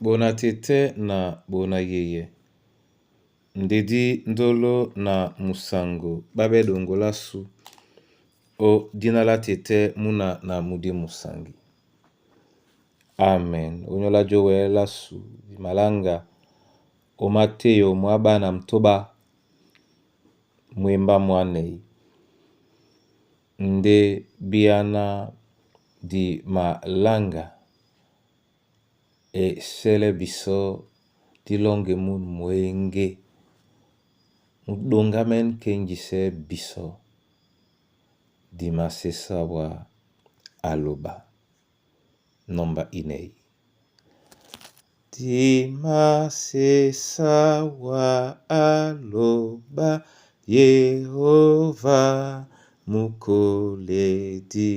Bona tɛtɛ na bona yeye ndedi ndolo na musango ɓá ɓɛ́ ɗoŋgo lásu ó dina lá tɛtɛ múna na mudí musangi. Amen. Ónyólá jówɛ̌ lásu di malánga ó Mateyo mwá ɓá na mtóɓá mwembá mwánɛ́. Ndé bíáná di malánga e sɛ́lɛ́ bisɔ́ dí lɔ́ŋgɛ́ mún mwěŋgé mú ɗoŋgámɛ́nɛ́ kéŋgisɛ bisɔ́ di masésá wa aloba nɔmba inɛi. Di masésá wa aloba Yehova mukoledi.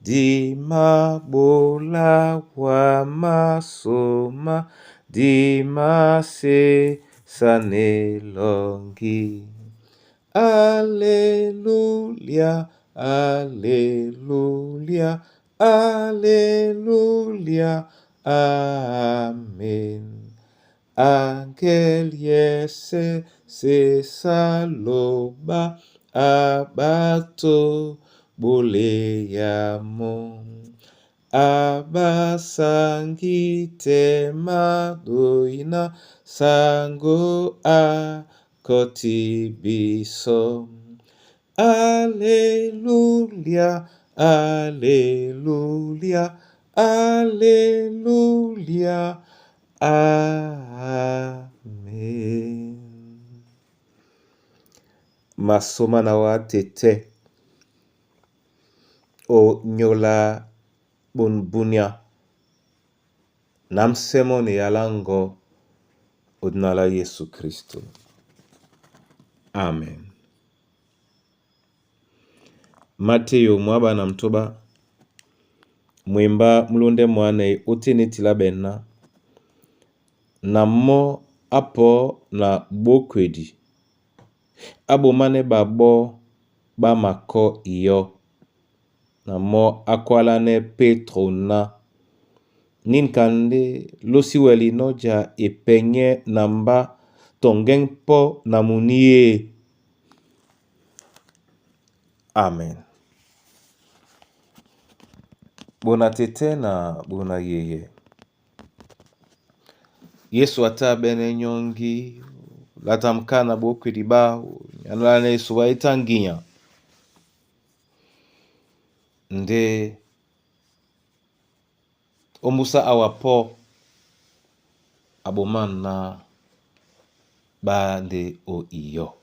Di maɓolá wa masoma di masésá n'elɔŋgi. Alelulia, alelulia, alelulia, amen. Angel yese sesaloba abato boleyamo. Abasangi te madoina sango akoti biso. Alelulia, alelulia, alelulia, amen. Masoma na wa tete o nyola bonbunia na msemo ni yalango odinala Yesu Kristo. Amen. Mateyo mwaba na mtoba mwemba mulonde mwane otene tila bena na mo apo na bokwedi abomane babo bamakɔ iyo na mo akwalane Petro na ninkande losiwɛli nɔja epenyɛ na mba tɔŋgɛŋ pɔ́ na muníé. Amen. Bona tete na bona yeye. Yesu ata bene nyongi latamka na bokwedi ba yanalane Yesu waitanginya nde ombusa awapo abomana ba nde o iyo.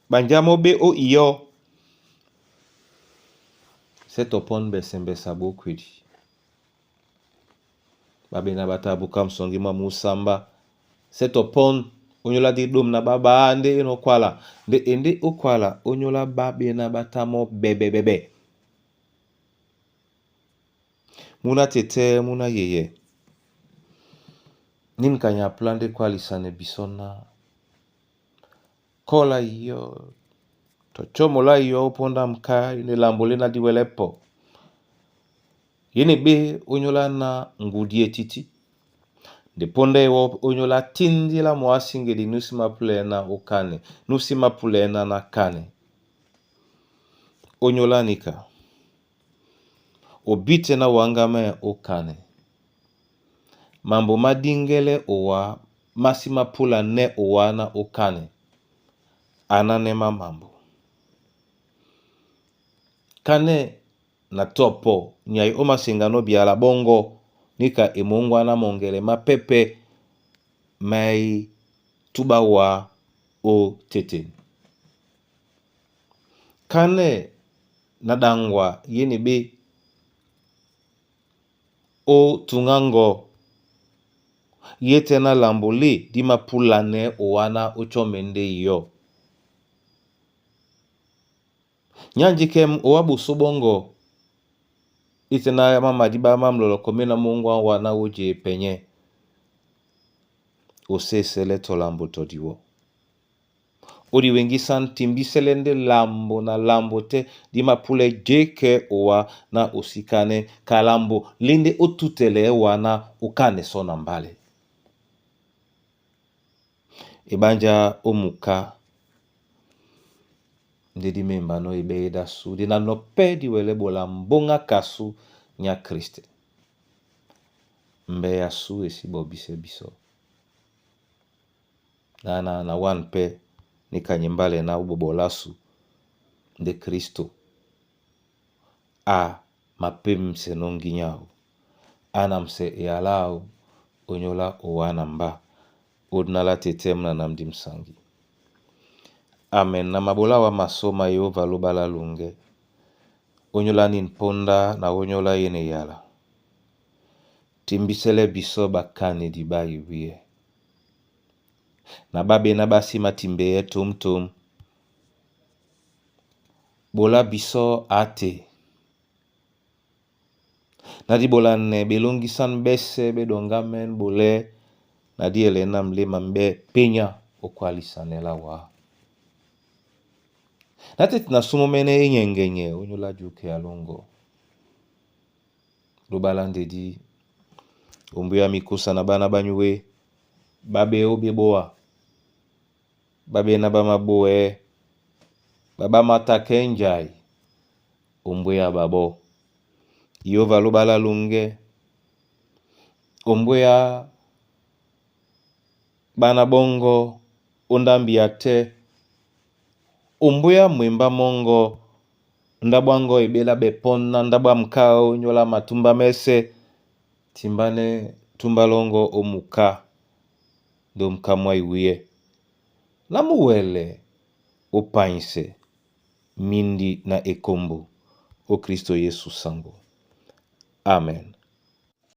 Banjamo be o iyo setopon besembesa bokwedi. Babena batabuka msongi mwa musamba setopon onyola di dom na baba nde enokwala nde ende okwala onyola babena batamo bebebebe. Muna tete muna yeye. Ninkanya plan de kwalisane bisona. Kola iyo tochomola iyo oponda mka ine lambole na diwelepo. Yene be onyola na ngudi etiti. Nde ponda ewo onyola tindila mwasingeli nusi mapulena okane nusi mapulena na kane. Onyola nika. Obite na wangame okane. Mambo madingele owa masi mapula ne owa na okane. Ananema mambo. Kane na topo nyai omasengano biala bongo nika emongwana mongele mapepe mai tubawa o tete. Kane na dangwa yene be o tungango yete na lambole di mapulane owana ochomende iyo. Nyanjikem owa buso bongo ite na mama diba mamlolo komena mungwa wana oje penye osesele tolambo todiwo. Odiwengisana timbisɛlɛ ndé lambo na lambo tɛ́ di mapúlɛ́ jɛ́kɛ́ owa na osikánɛ́ ka lambo lí ndé ó tútɛlɛ wa ná ókánɛ sɔ́ na mbálɛ. Eɓánjá ó muká ndé dí mémbanɔ́ eɓɛ́yédásû dí nánɔ́ pɛ́ dí wɛlɛ́ ɓola mbóŋá kasu nyá Kristɛ. Mbɛ asú e sí ɓɔbísɛ́ bisɔ́. Na na wân pɛ́ níka nyɛ mbálɛ ná ó ɓɔɓɔlá asu ndé Kristo a mapémsɛnɔ́ ŋgínya áō, á namsɛ eyalá áō onyólá owá na mbá ódná lá tetɛ́m na nám dí msaŋgi. Amen. Na maɓolá wá masó má Yehova lóɓa lá luŋgɛ́, ónyólá nín póndá na ónyólá yén eyala. Timbísɛ́lɛ́ bisɔ́ ɓakanedi ɓá iwíyɛ́. Na ɓá ɓená ɓá sí mātimbeyɛ́ tǒmtǒm. Ɓola bisɔ́ á te. Na di ɓolanɛ ɓelóŋgísán ɓɛ́sɛ̄ ɓé ɗoŋgámɛ́n ɓolɛ́ na dí ɛlɛɛ́ ná mléma mbɛ́ pényá ó kwálisanɛ́ lá wǎ. Ná tɛ́ na súmɔ́mɛ́nɛ́ ényɛŋgɛnyɛ ónyólá jukɛ a lɔ́ŋgɔ́. Lóɓa lá ndedí, ombwéya mikúsa na ɓána ɓá nyué, ɓá ɓeó ɓé ɓóa, ɓá ɓéná ɓá mábóɛ́, ɓá ɓá mátakɛ́ njai, ombwéya ɓaɓɔ́. Yehova lóɓa lá luŋgɛ́, ombwéya ɓána ɓɔ́ŋgɔ́ ó ndámbia tɛ́, ombwéya mwembá mɔ́ŋgɔ́, ndáɓo áŋgɔ́ e ɓélá ɓɛ pɔ́n ná ndáɓo á muká ónyólá matúmbá mɛ́sɛ̄, timbánɛ́ túmbá lɔ́ŋgɔ́ ó muká ndé ó muká mwá iwíyɛ́. Ná mú wɛlɛ ó panyísɛ míndi na ekombo ó Kristo Yesu saŋgó. Amen.